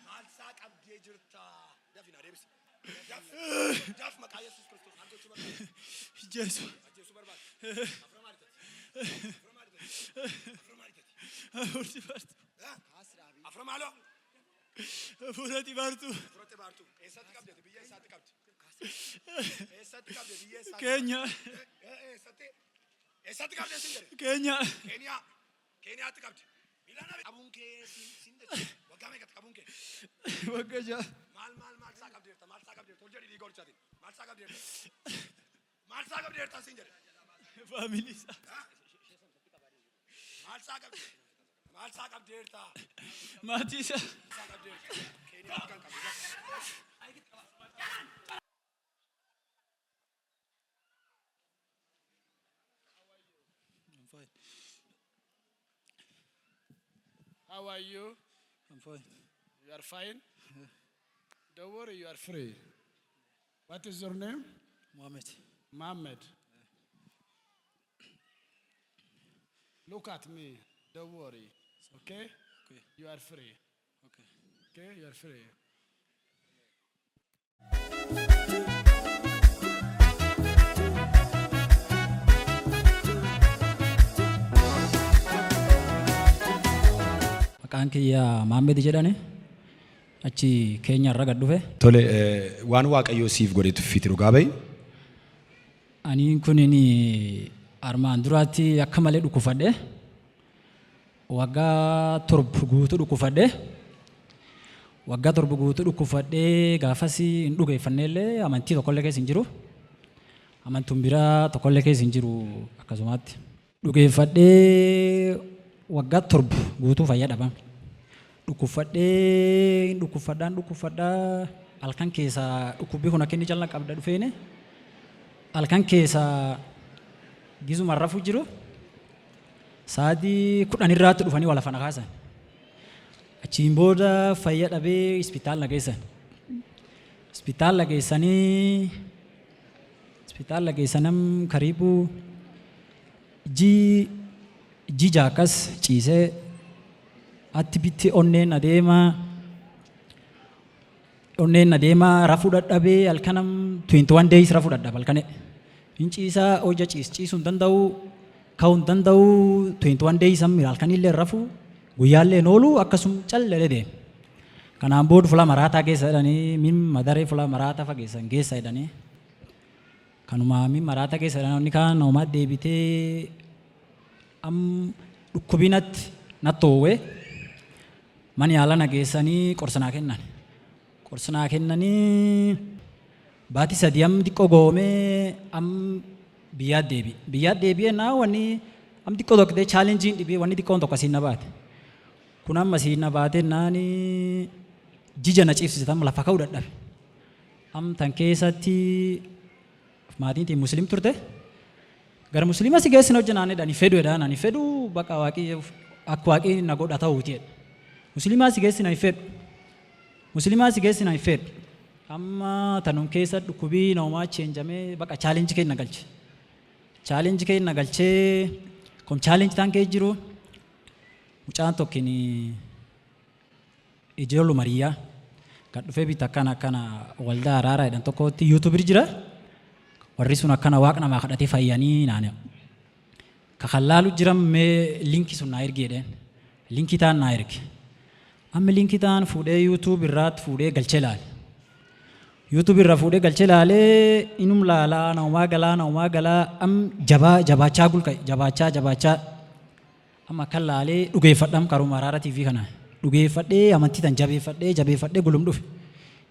Maal isaa qabdee jirta? Dafi naa deebisi. Daf. Daf, maqaa Yesuus Kiristoos. Maal gochuu barbaadde? Jeesu. Ajjeesuu barbaadde. Afura maali tati? Afura maali tati? Afura maali tati? Hafuurri xibaartuu. Afura maaloo? Hafuura xibaartuu. Afura xibaartuu. Eessatti qabde? Biyya eessaatti qabde? Eessatti qabde? Biyya eessaatti? Keenya. Eessatti? Eessatti qabde sin jedhe? Keenya. Keeniyaa. Keeniyaatti qabde. Miilaan qabuun kee sin jechuudha. Waggaa meeqatti qabuun kee? Waggaa 6. Maal maal maal isaa qabdeerta? Maal isaa qabdeerta? Ol jedhi dhiiga olchaatiin. Maal isaa qabdeerta? Maal isaa qabdeerta sin jedhe? Family isaa. Maal isaa qabde? Maal isaa qabdeerta? Maatii isaa. Isaa qabdeerta. Keeniyaatti kan qabde. I'm fine. How are you? I'm fine. You are fine? Don't worry, you are free. What is your name? Mohammed. Mohammed. Look at me. Don't worry. Okay? Okay. You are free. Okay. Okay? You are free. Maqaan kiyya Maammed jedhani, achi Keenya irra gad dhufe. Tole, waan Waaqayyoo siif godhe tuffiiti dhugaa ba'i. Ani kunin armaan duraatti akka malee dhukkufadhe. Waggaa 7 guutuu dhukkufadhe. Waggaa 7 guutuu dhukkufadhee gaafas hin dhugeeffanne illee, amantii tokkollee keessa hin jiru. Amantuun biraa tokkollee keessa hin jiru akkasumaatti. Dhugeeffadhee waggaa 7 guutuu fayyaa dhabame. Dhukkufadhee dhukkufadhaan dhukkufadhaa, halkan keessa dhukkubbii kun akka inni calla qabda dhufeene, halkan keessa gizuma rafu jiru sa'aatii 10 irraatti dhufanii waa lafa na kaasan. Achiin booda fayya dhabee ispitaal na geessan. Ispitaal na geessanii, ispitaal na geessanam karibu ji 6 akkas ciisee atti bitti onneen adeema. Onneen adeema, rafuu dadhabee, halkanam 21 days rafuu dadhaba halkane. Hin ciisaa, hojja ciisuu hin danda'u, ka'uu hin danda'u, 21 days amma halkanillee rafuu, guyyaallee hin oolu, akkasum callee deema. Kanaan booda fuula maraataa keessa jedhanii, min madaree fuula maraataa fageessan geessa jedhanii. Kanuma min maraataa keessa jedhanii, inni kaan homaa deebitee am dhukkubinatti natti oowwee mana yaala na geessanii qorsa naa kennan. Qorsa naa kennanii baatii 3 am xiqqoo goomee am biyyaa deebi'e. Biyyaa deebi'ee naa wanni am xiqqoo tokko ta'e challengeiin dhibee wanni xiqqoon tokko asiin na baate. Kun amma asiin na baate naani jija na ciibsite, amma lafa ka'uu dadhabe. Am tan keessatti maatiin tiin muslim turte. Gara musliima si geessina hojjenaan jedhani fedhu jedhaan, ani fedhu, baqa waaqii akka waaqii na godha ta'uuti jedhe. Musliimaa si geessina hin fedhu. Musliimaa si geessina hin fedhu. Amma tanum keessa dhukkubii namumaa cheenjamee baqa challenge keenya galche. Challenge keenya galchee kom challenge taan kee jiru mucaan tokkin ijoollu mariyyaa kan dhufee bitta akkana akkana waldaa araaraa jedhan tokkotti YouTubeir jira. Warri sun akkana waaqa namaa kadhatee fayyanii naani. Ka kan laalu jiran, mee linkii sun naa ergi jedheen. Linkii taan naa erge. Amma linkii taan fuudhee YouTube irraatti fuudhee galchee laale. YouTube irraa fuudhee galchee laalee, inum laalaa namumaa galaa namumaa galaa, am jabaa jabaachaa gulka'e, jabaachaa jabaachaa amma akkan laalee dhugeeffadham, karuma Araara TV kana dhugeeffadhee, amantii tan jabeeffadhee jabeeffadhee gulum dhufe.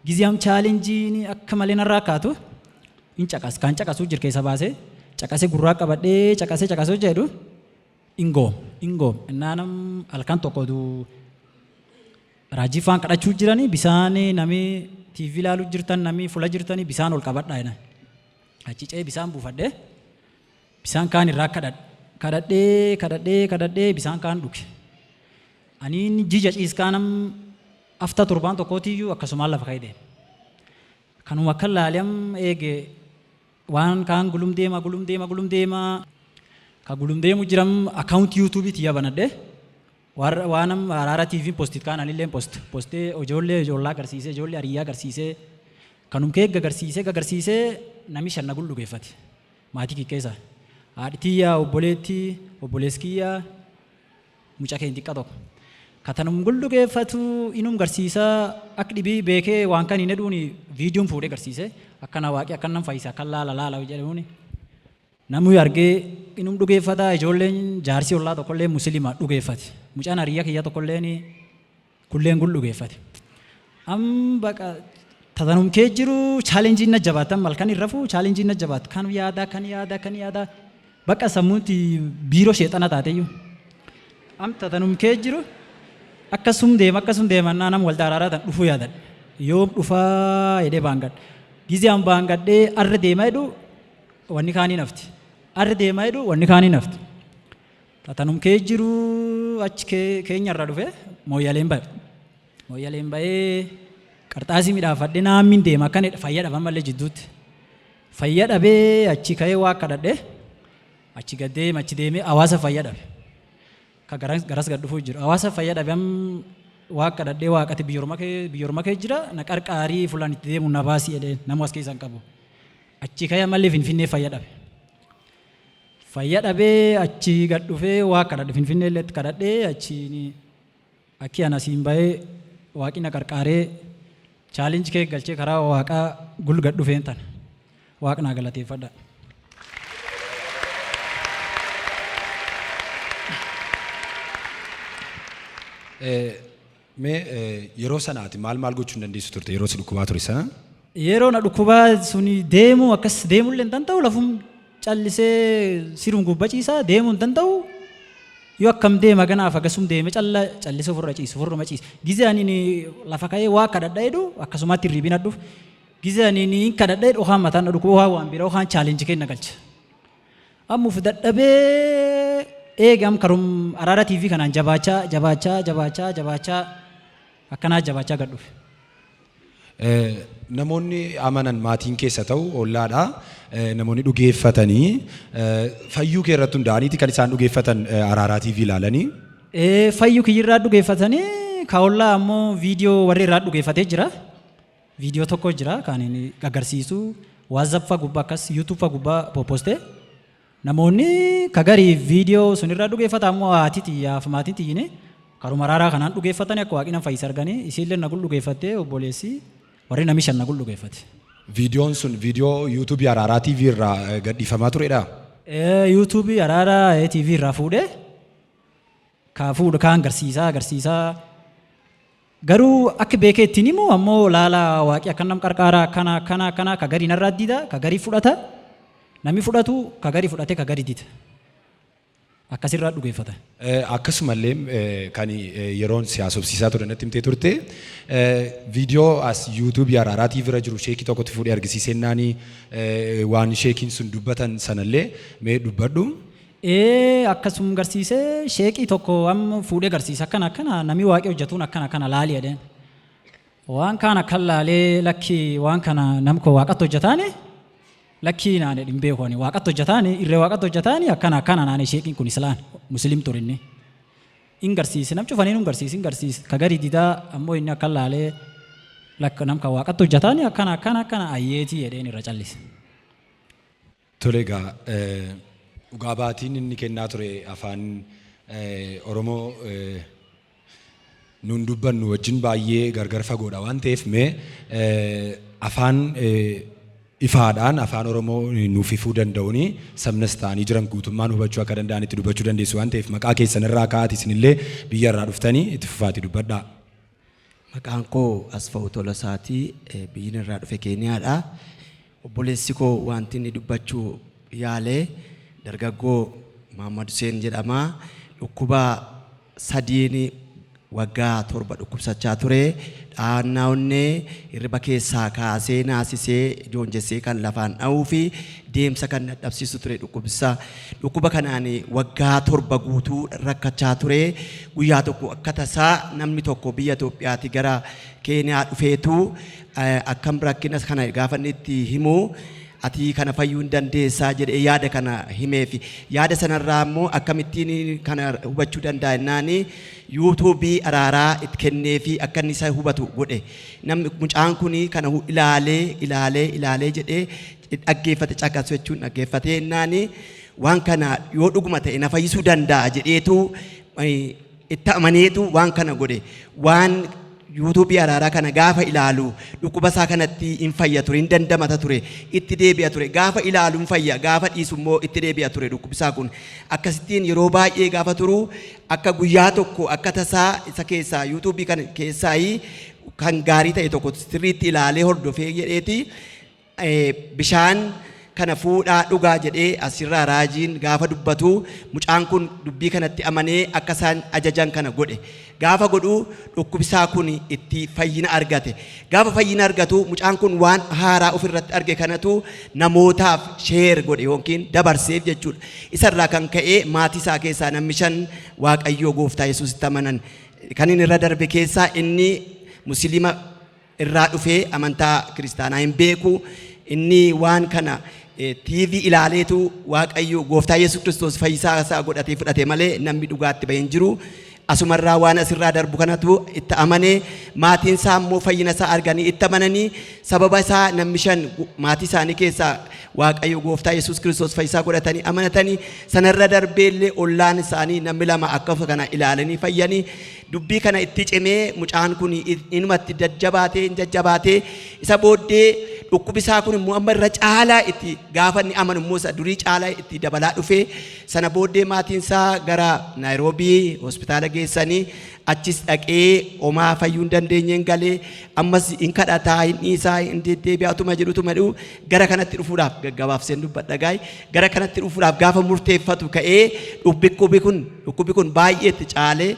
Gizee am challengeiin akka malee narraa kaatu hin caqas kan caqasuu jir keessa baasee caqasee gurraa qabadhee caqasee caqasee jedhu ingoom ingoom innaanam halkan tokko du raajii faan kadhachuu jiranii, bisaan nami TV ilaaluu jirtan, nami fula jirtanii, bisaan ol qabadhaa jedhan. Achi ce'ee bisaan buufadhee bisaan kaan irraa kadhadhe, kadhadhee kadhadhee kadhadhee bisaan kaan dhuge. Aniin jija ciiskaanam afta torbaan tokkootiyyuu akkasumaan lafa ka'ee deeme. Kanuma akka laalem eege waan kaan gulum deema gulum deema gulum deema ka gulum deemu jiram account YouTube tiyya banadhe. Waan Araara TV postit kaan anillee post postee ijoollee ijoollaa agarsiisee, ijoollee hariyyaa agarsiisee, kanum kee gagarsiisee gagarsiisee nami shan nagul dhugeeffate. Maatii kikkeessa. Haadhi tiyyaa, obboleettii, obboleessi kiyyaa, mucaa keenya xiqqaa tokko. Katanum gullugeeffatu inum garsiisaa akka dhibii beekee waan kan hin hedhuun viidiyoon fuudhee garsiise, akkana waaqii akkan nam fayyisa, akkan laala laala jedhamuun namni argee inum dhugeeffata. Ijoolleen jaarsi ollaa tokkollee muslima dhugeeffate, mucaan hariyyaa kiyya tokkolleen kulleen gul dhugeeffate. Am baqa tatanum kee jiru challengeiin na jabaatan, malkan hin rafu, challengeiin na jabaatu, kan yaada, kan yaada, kan yaada, bakka sammuutti biiroo sheexana taateyyuu. Am tatanum kee jiru akkasum deema, akkasum deemannaa nam waldaa araaraa tan dhufuu yaadadha. Yoom dhufaa jedhee baangadha. Gizee an baangadhee arra deema jedhu wanni kaanii nafti. Arra deema jedhu wanni kaanii nafti. Tatanum kee jiru achi keenyarra dhufe Mooyyaleen ba'e. Mooyyaleen ba'ee qarxaasii midhaafadhee naammin deema akkan fayya dhaban malee jidduutti. Fayya dhabee achi ka'ee waa kadhadhee achi gad deeme, achi deemee hawaasa fayya dhabe. Ka garas gad dhufuu jiru. Hawaasa fayya dhabe, am waa kadhadhee, waaqati biyyoorma kee jira na qarqaarii, fulaan itti deemu na baasii jedhee, nama as keessa hin qabu. Achi ka'ee ammallee Finfinnee fayya dhabe. Fayya dhabee achi gad dhufee waa kadhadhe, Finfinnee illee kadhadhee, achi akki ana siin bahee waaqni na qarqaaree challenge kee galchee karaa waaqaa gul gad dhufeen tana. Waaqnaa galateeffadha. Mee yeroo sanaati maal maal gochuu hin dandeessu turte yeroo si dhukkubaa ture sana? Yeroo na dhukkubaa suni deemuu, akkas deemullee hin danda'u, lafum callisee sirum gubbaa ciisaa, deemuu hin danda'u. Yoo akkam deema ganaaf akkasum deeme calla callisee ofirra ciisu, ofirra ciisu. Gizee ani lafa ka'ee waa kadhadha jedhu akkasumatti hirribina dhufu. Gizee ani hin kadhadha jedhu waan mataan na dhukkuba, waan waan biraa waan challenge kenna galcha. Ammuuf dadhabee eegam karum Araara TV kanaan jabaachaa jabaachaa jabaachaa jabaachaa akkanaa jabaachaa gad dhufe. Namoonni amanan maatiin keessa ta'u ollaadha. Namoonni dhugeeffatanii fayyuu kee irratti hundaa'aniiti kan isaan dhugeeffatan Araaraa TV ilaalanii. Fayyuu kiyyirraa dhugeeffatanii, ka ollaa ammoo viidiyoo warri irraa dhugeeffatee jira. Viidiyoo tokko jira kan inni agarsiisu, WhatsApp fa gubbaa akkas YouTube fa gubbaa popostee, namoonni ka garii viidiyoo sun irraa dhugeeffata, ammoo haati xiyyaaf maatiin xiyyine karuma araaraa kanaan dhugeeffatanii akka waaqni nama fayyisa arganii, isiillee nagul dhugeeffattee, obboleessi warri nami shan nagul dhugeeffate. Viidiyoon sun viidiyoo YouTubeii Araaraa TV irraa gadhiifamaa turedha. YouTubeii Araaraa TV irraa fuudhee ka fuudhu kaan agarsiisaa agarsiisaa, garuu akka beekee ittiin himu ammoo laala waaqii akkan nam qarqaaraa, akkana akkana akkana, ka garii narraa dida, ka garii fudhata, namni fudhatu ka garii fudhate, ka garii dida, akkasirraa dhugeeffata. Akkasumallee kan yeroon si haasofsiisaa ture natti himtee turte, viidiyoo as YouTubeii Araaraa TV irra jiru sheekii tokkotti fuudhee argisiisennaani waan sheekiin sun dubbatan sanallee mee dubbadhu. Ee, akkasum garsiisee, sheekii tokko amma fuudhee garsiise, akkana akkana namni waaqii hojjetuun akkana akkana laali jedheen. Waan kaan akkan laalee, lakki waan kana nam koo waaqatti hojjetaani, lakkii naan hin beeku, ani waaqatti hojjetaani, irree waaqatti hojjetaani, akkana akkana naan sheekiin kun islaan muslim ture inni. In garsiise, nam cufanii nun garsiise, in garsiise, ka gadi didaa ammoo inni akkan laalee, lakka nam kan waaqatti hojjetaani akkana akkana akkana, ayyeetii jedheen irra callise. Tole egaa, dhugaa baatiin inni kennaa ture afaan Oromoo nuun dubbannu wajjin baay'ee gargar fagoodha waan ta'eef, mee afaan ifaadhaan afaan Oromoo nuuf ifuu danda'uuni sabnas ta'anii jiran guutummaan hubachuu akka danda'anitti dubbachuu dandeessu waan ta'eef, maqaa keessan irraa ka'aati isinillee biyya irraa dhuftanii itti fufaati dubbadhaa. Maqaan koo Asfa'u Tolasaati. Biyyin irraa dhufe Keeniyaadha. Obboleessi koo wanti inni dubbachuu yaale, dargaggoo Muhammad Hussein jedhama. Dhukkuba sadiin waggaa 7 dhukkubsachaa ture. Dhahannaa onnee, hirriba keessaa kaasee naasisee joonjessee kan lafaan dha'uu fi deemsa kan dadhabsiisu ture dhukkubsa. Dhukkuba kanaan waggaa 7 guutuu rakkachaa ture. Guyyaa tokko akka tasaa namni tokko biyya Itoophiyaatii gara Keeniyaa dhufeetu akkam rakkina kana gaafa inni itti himu Ati kana fayyuu hin dandeessaa jedhee yaada kana himeefi. Yaada sanarraa immoo akkamittiin kana hubachuu danda'a jennaani, yuutuubii araaraa itti kenneefi akka inni isa hubatu godhe. Namni mucaan kun kana ilaalee ilaalee ilaalee jedhee dhaggeeffate, caqasu jechuun dhaggeeffatee jennaani, waan kana yoo dhuguma ta'e na fayyisuu danda'a jedheetu itti amaneetu waan kana godhe. Waan yuutuubii araaraa kana gaafa ilaalu dhukkuba isaa kanatti hin fayya ture, hin dandamata ture, itti deebi'a ture. Gaafa ilaalu hin fayya, gaafa dhiisu immoo itti deebi'a ture dhukkubi isaa kun. Akkasittiin yeroo baay'ee gaafa turu, akka guyyaa tokko akka tasaa isa keessaa yuutuubii kana keessaa kan gaarii ta'e tokko sirriitti ilaalee hordofee jedheeti, bishaan kana fuudhaa dhugaa jedhee asirraa raajiin gaafa dubbatu, mucaan kun dubbii kanatti amanee akka isaan ajajan kana godhe. Gaafa godhu dhukkubisaa kun itti fayyina argate. Gaafa fayyina argatu mucaan kun waan haaraa ofirratti arge kanatu namootaaf share godhe yookiin dabarseef jechuudha. Isarraa kan ka'e maatii isaa keessaa namni 5 Waaqayyoo Gooftaa Yesuusitti amanan. Kan inni irra darbe keessaa inni Musliima irraa dhufee amantaa kiristaanaa hin beeku. Inni waan kana TV ilaaleetu Waaqayyo Gooftaa Yesuus Kiristoos fayyisaa isaa godhatee fudhate malee namni dhugaatti bahee hin jiru. Asumarraa waan asirraa darbu kanatu itti amanee, maatiin isaa immoo fayyina isaa arganii itti amananii, sababa isaa namni 5 maatii isaanii keessaa Waaqayyo Gooftaa Yesuus Kiristoos fayyisaa godhatanii amanatanii, sanarra darbee illee ollaan isaanii namni 2 akka kana ilaalanii fayyanii, dubbii kana itti cimee mucaan kun inumatti jajjabaatee hin jajjabaatee. Isa booddee dhukkubi isaa kun immoo amma irra caalaa itti gaafa inni amanu immoo isa durii caalaa itti dabalaa dhufee. Sana booddee maatiin isaa gara Naayiroobii hospitaala geessanii, achis dhaqee homaa fayyuu hin dandeenyeen galee, ammas hin kadhataa, hin dhiisaa, hin deddeebi'aa utuma jedhu utuma jedhu, gara kanatti dhufuudhaaf, gaggabaabseen dubbadha gaa'e, gara kanatti dhufuudhaaf gaafa murteeffatu ka'ee dhukkubbi kun baay'ee itti caalee,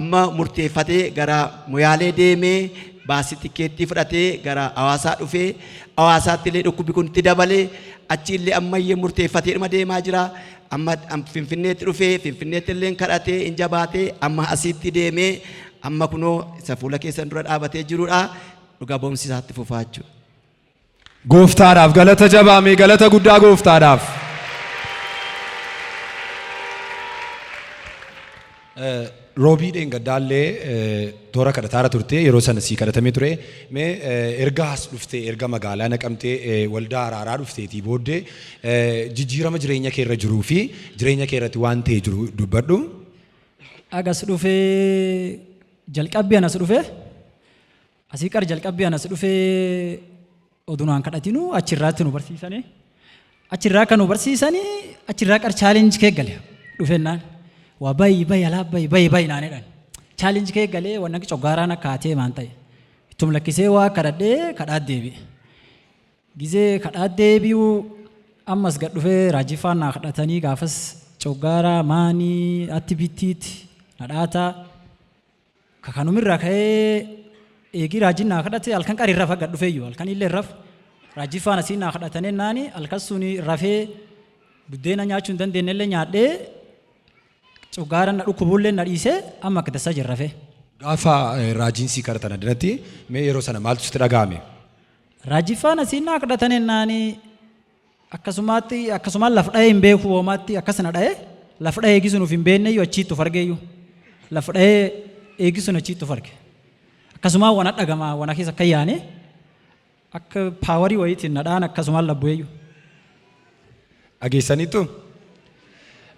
amma murteeffatee gara Moyaalee deemee, baasii tikkeettii fudhatee gara Hawaasaa dhufee, Hawaasaatti illee dhukkubbi kun itti dabalee, achi illee ammayyee murteeffatee dhuma deemaa jira. Amma Finfinneetti dhufee, Finfinneetti illee kadhatee hin jabaatee, amma asitti deemee, amma kunoo isa fuula keessan dura dhaabatee jirudha. Dhugaa boomsisaatti fufaa jechuudha. Gooftaadhaaf galata jabaame, galata guddaa gooftaadhaaf. Roobii dheengaddaallee toora kadhataara turte, yeroo sana sii kadhatamee ture. Mee erga as dhuftee, erga magaalaa Naqamtee waldaa araaraa dhufteetii booddee jijjiirama jireenya kee irra jiruu fi jireenya kee irratti waan ta'e jiru dubbadhu. Agas dhufee jalqabbii anas dhufee asii qar jalqabbii anas dhufee odunaan kadhatinu achirraatti nu barsiisanii, achirraa kan nu barsiisanii, achirraa qar challenge kee gale dhufennaan waa bayi bayi alaa bayi bayi bayi naan jedhan. Challenge kee galee waan akka coggaaraan akka haatee maan ta'e ittum lakkisee waa kadhadhee kadhaat deebi'e. Gizee kadhaat deebi'uu ammas gad dhufee raajifaan naa kadhatanii, gaafas coggaaraa maanii atti bittiitti nadhaataa kakanumirraa ka'ee, eegii raajiin naa kadhate halkan qari rafa gad dhufeeyyu halkan illee raf raajifaan asii naa kadhatanii naani halkan suni rafee buddeena nyaachuu hin dandeenye illee nyaadhee, coggaara na dhukkubullee na dhiisee, amma akka tasaa jira rafee. Gaafa raajiin sii kadhatan addanatti mee yeroo sana maaltu sitti dhaga'ame? Raajifaan asii naa kadhatanii naani akkasumaatti akkasumaan laf dha'ee hin beeku, hoomaatti akkas na dha'ee laf dha'ee eegisuun of hin beekne iyyuu achiitti of argeeyyuu laf dha'ee eegisuun achiitti of arge. Akkasumaan wana dhagama wana keessa akka yaane akka powerii wayiitiin na dha'an, akkasumaan labbu'eeyyuu. Dhageessaniittu?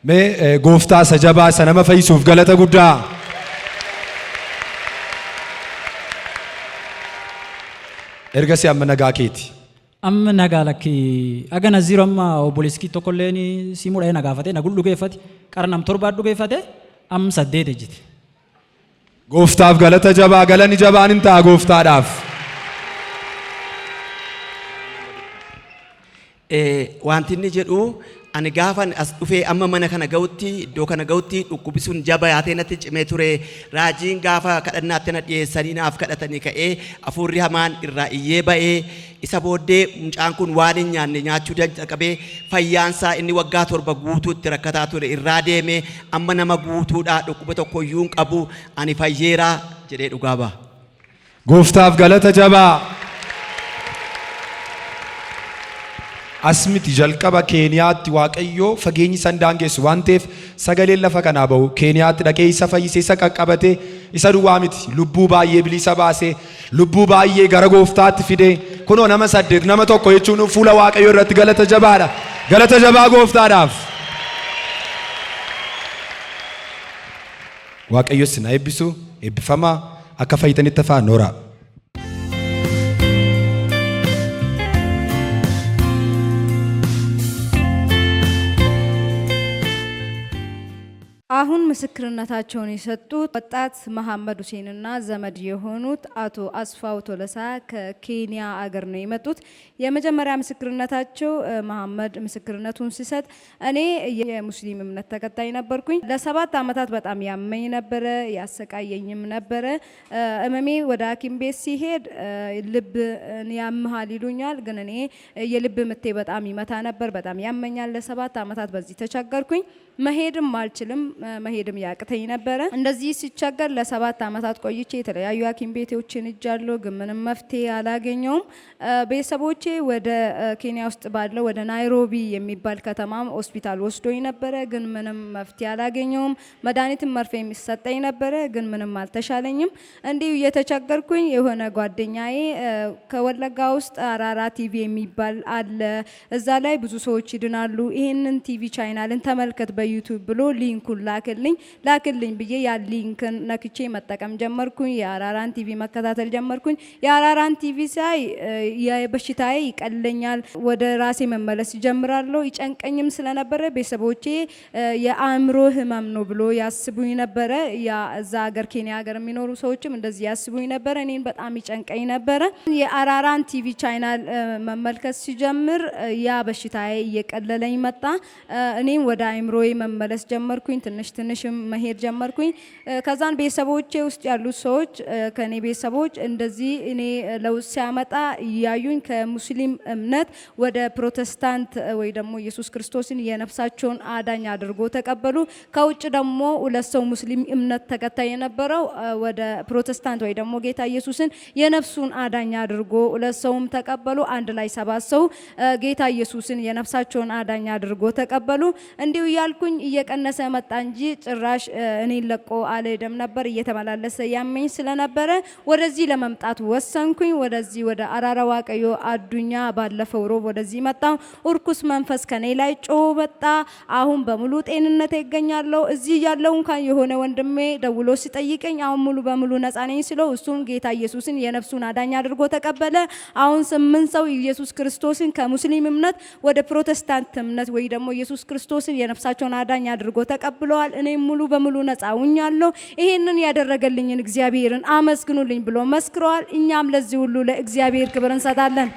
Mee gooftaa isa jabaa isa nama fayyisuuf galata guddaa. Ergasii amma nagaa keeti. Amma nagaa lakki aga naziru amma obboleessi tokkolleen simuu dha'ee na gaafate, na dhugeeffate, qara nam torbaa dhugeeffate, amma 8 ejjite. Gooftaaf galata jabaa, galanni jabaan hin ta'a gooftaadhaaf. Wanti inni jedhu, ani gaafan as dhufee amma mana kana ga'utti, iddoo kana ga'utti, dhukkubi sun jabaatee natti cimee ture. Raajiin gaafa kadhannaatti na dhiyeessanii naaf kadhatanii ka'ee hafuurri hamaan irraa iyyee ba'ee, isa booddee mucaan kun waan hin nyaanne nyaachuu jalqabee, fayyaansaa inni waggaa 7 guutuutti rakkataa ture irraa deeme, amma nama guutuudha, dhukkuba tokko iyyuu hin qabu, ani fayyeera jedhee dhugaa ba'a. Gooftaaf galata jabaa. As miti, jalqaba Keeniyaatti Waaqayyoo fageenyi isaan daangessu waan ta'eef sagaleen lafa kanaa bahu Keeniyaatti dhaqee isa fayyisee, isa qaqqabatee, isa duwwaa miti, lubbuu baay'ee bilisa baasee, lubbuu baay'ee gara gooftaatti fidee, kunoo nama saddeet nama tokko jechuun fuula Waaqayyoo irratti galata jabaadha. Galata jabaa gooftaadhaaf. Waaqayyo isin haa eebbisu, eebbifamaa, akka fayyitanitti hafaa, nooraa. አሁን ምስክርነታቸውን የሰጡት ወጣት መሐመድ ሁሴንና ዘመድ የሆኑት አቶ አስፋው ቶለሳ ከኬንያ አገር ነው የመጡት። የመጀመሪያ ምስክርነታቸው መሐመድ ምስክርነቱን ሲሰጥ እኔ የሙስሊም እምነት ተከታይ ነበርኩኝ። ለ7 ዓመታት በጣም ያመኝ ነበረ፣ ያሰቃየኝም ነበረ። እመሜ ወደ ሐኪም ቤት ሲሄድ ልብ ያምሃል ይሉኛል፣ ግን እኔ የልብ ምቴ በጣም ይመታ ነበር፣ በጣም ያመኛል። ለ7 ዓመታት በዚህ ተቸገርኩኝ። መሄድም አልችልም፣ መሄድም ያቅተኝ ነበረ። እንደዚህ ሲቸገር ለ7 ዓመታት ቆይቼ የተለያዩ ሐኪም ቤቶችን ሄጃለሁ፣ ግን ምንም መፍትሄ አላገኘውም። ቤተሰቦቼ ወደ ኬንያ ውስጥ ባለው ወደ ናይሮቢ የሚባል ከተማም ሆስፒታል ወስዶኝ ነበረ፣ ግን ምንም መፍትሄ አላገኘውም። መድኃኒትም መርፌ የሚሰጠኝ ነበረ፣ ግን ምንም አልተሻለኝም። እንዲሁ እየተቸገርኩኝ የሆነ ጓደኛዬ ከወለጋ ውስጥ አራራ ቲቪ የሚባል አለ፣ እዛ ላይ ብዙ ሰዎች ይድናሉ፣ ይሄንን TV channel ን ተመልከት በ YouTube ብሎ link ኡን ላክልኝ ብዬ ያ ሊንክን ነክቼ መጠቀም ጀመርኩኝ። የአራራን ቲቪ መከታተል ጀመርኩኝ። የአራራን ቲቪ ሳይ የበሽታዬ ይቀለኛል፣ ወደ ራሴ መመለስ ይጀምራለሁ። ይጨንቀኝም ስለነበረ ቤተሰቦቼ የአእምሮ ህመም ነው ብሎ ያስቡኝ ነበረ። ያ እዛ ሀገር ኬንያ ሀገር የሚኖሩ ሰዎችም እንደዚህ ያስቡኝ ነበረ። እኔን በጣም ይጨንቀኝ ነበረ። የአራራን TV channel መመልከት ሲጀምር ያ በሽታዬ እየቀለለኝ መጣ። እኔም ወደ አእምሮዬ መመለስ ጀመርኩኝ። ትንሽ ትንሽ መሄድ ጀመርኩኝ። ከዛን ቤተሰቦቼ ውስጥ ያሉት ሰዎች ከኔ ቤተሰቦች እንደዚህ እኔ ለውጥ ሲያመጣ እያዩኝ ከሙስሊም እምነት ወደ ፕሮቴስታንት ወይ ደግሞ ኢየሱስ ክርስቶስን የነፍሳቸውን አዳኝ አድርጎ ተቀበሉ። ከውጭ ደግሞ ሁለት ሰው ሙስሊም እምነት ተከታይ የነበረው ወደ ፕሮቴስታንት ወይ ደግሞ ጌታ ኢየሱስን የነፍሱን አዳኝ አድርጎ ሁለት ሰውም ተቀበሉ። አንድ ላይ 7 ሰው ጌታ ኢየሱስን የነፍሳቸውን አዳኝ አድርጎ ተቀበሉ። እንዲሁ እያልኩኝ እየቀነሰ መጣ እንጂ ጭራሽ እኔን ለቆ አልሄደም ነበር። እየተመላለሰ ያመኝ ስለነበረ ወደዚህ ለመምጣት ወሰንኩኝ። ወደዚህ ወደ አራራ ዋቀዮ አዱኛ ባለፈው ሮብ ወደዚህ መጣሁ። እርኩስ መንፈስ ከኔ ላይ ጮሆ መጣ። አሁን በሙሉ ጤንነት እገኛለሁ። እዚህ ያለው እንኳን የሆነ ወንድሜ ደውሎ ሲጠይቀኝ አሁን ሙሉ በሙሉ ነፃ ነኝ ስለው እሱም ጌታ ኢየሱስን የነፍሱን አዳኝ አድርጎ ተቀበለ። አሁን 8 ሰው ኢየሱስ ክርስቶስን ከሙስሊም እምነት ወደ ፕሮቴስታንት እምነት ወይ ደግሞ ኢየሱስ ክርስቶስን የነፍሳቸውን አዳኝ አድርጎ ተቀብለዋል። እኔም ሙሉ በሙሉ ነፃ ሆኛለሁ። ይሄንን ያደረገልኝን እግዚአብሔርን አመስግኑልኝ ብሎ መስክረዋል። እኛም ለዚህ ሁሉ ለእግዚአብሔር ክብር እንሰጣለን።